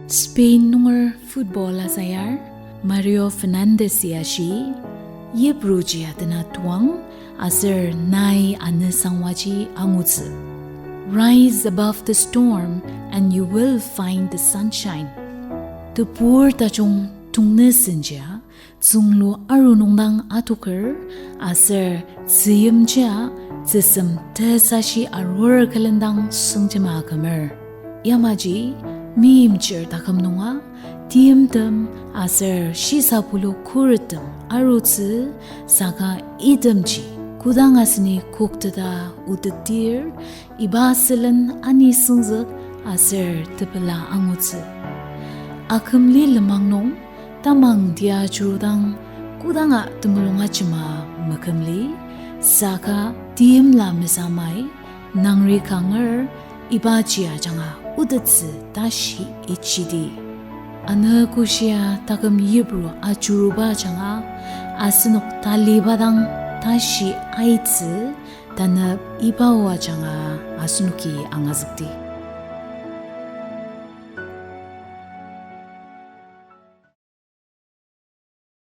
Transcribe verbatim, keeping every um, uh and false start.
Spain nunger football asayar Mario Fernandes-i ashi, yipruji atena tuang, aser nai anü sangwaji angutsü. Rise above the storm and you will find the sunshine. Tebur tajung tongnü senjia, tsünglu aru nungdang atoker, aser tzüyimjia tsüsem tesashi arur külendang süngjema akümer. Yamaji meimchir taküm nunga, timtem aser shisa pulu khurettem arutsü, saka itemji kodang aseni kokteta otetdir, iba sülen ani süngzük aser tepela angutsü. Akümli lenmang nung tamang tia churudang kodanga temulung ajema mekümli, saka timla mesamai, nangri kanger ibaji ajanga otettsü tashi ichidi. Anü koshia taküm yipru ajuruba ajanga asenok taliba dang tashi aitsü, tanü iba o ajanga asenoki angazükdi.